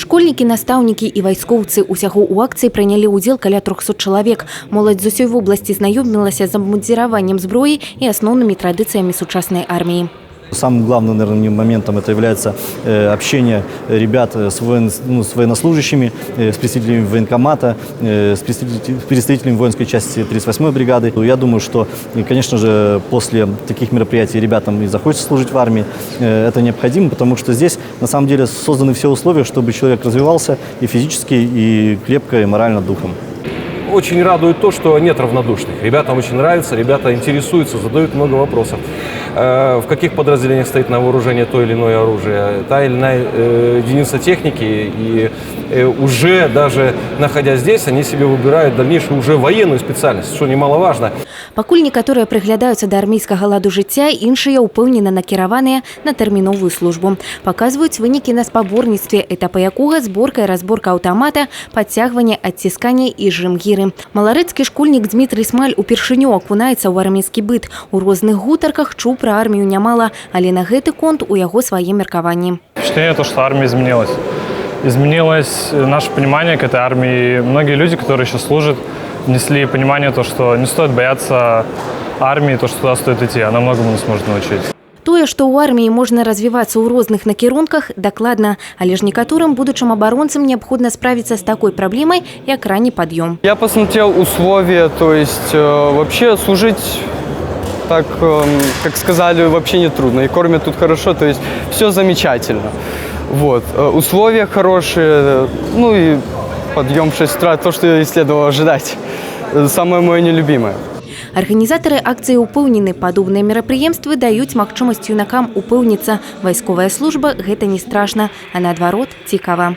Школьнікі, настаўнікі і вайскоўцы. Усяго ў акцыі прынялі ўдзел каля 300 чалавек. Моладзь з усёй вобласці знаёмілася з абмундзіраваннем, зброі і асноўнымі традыцыямі сучаснай арміі. Самым главным, наверное, моментом это является общение ребят ну, с военнослужащими, с представителями военкомата, с представителями воинской части 38-й бригады. Я думаю, что, конечно же, после таких мероприятий ребятам и захочется служить в армии. Это необходимо, потому что здесь, на самом деле, созданы все условия, чтобы человек развивался и физически, и крепко, и морально, духом. Очень радует то, что нет равнодушных. Ребятам очень нравится, ребята интересуются, задают много вопросов. В каких подразделениях стоит на вооружении то или иное оружие, та или иная единица техники. И уже даже находясь здесь, они себе выбирают дальнейшую уже военную специальность, что немаловажно. Пакуль некаторыя прыглядаюцца да армейскага ладу жыцця, іншыя ўпэўнена накіраваныя на тэрміновую службу. Паказваюць вынікі на спаборніцтве, этапы якога зборка і разборка аўтамата, падцягванне, адццісканне і жым гіры. Маларэцкі школьнік Дмітрый Смаль упершыню акунаецца ў армейскі быт. У розных гутарках чуў пра армію нямала, але на гэты конт у яго свае меркаванні. Впечатление то, что армия изменилась. Изменилось наше понимание к этой армии. Многие люди, которые еще служат, внесли понимание то, что не стоит бояться армии, то, что туда стоит идти. Она многому нас может научить. Тое, што ў арміі можна развівацца ў розных накірунках, дакладна, але ж некаторым будучым абаронцам неабходна справіцца з такой праблемай, як ранні пад'ём. Я посмотрел условия, то есть вообще служить так, как сказали, вообще не трудно. И кормят тут хорошо, то есть все замечательно. Вот. Условия хорошие, ну и подъем в 6 утра, то, что и следовало ожидать. Самое мое нелюбимое. Арганізатары акцыі ўпэўнены, падобныя мерапрыемствы даюць магчымасць юнакам упэўніцца: вайсковая служба — гэта не страшна, а наадварот, цікава.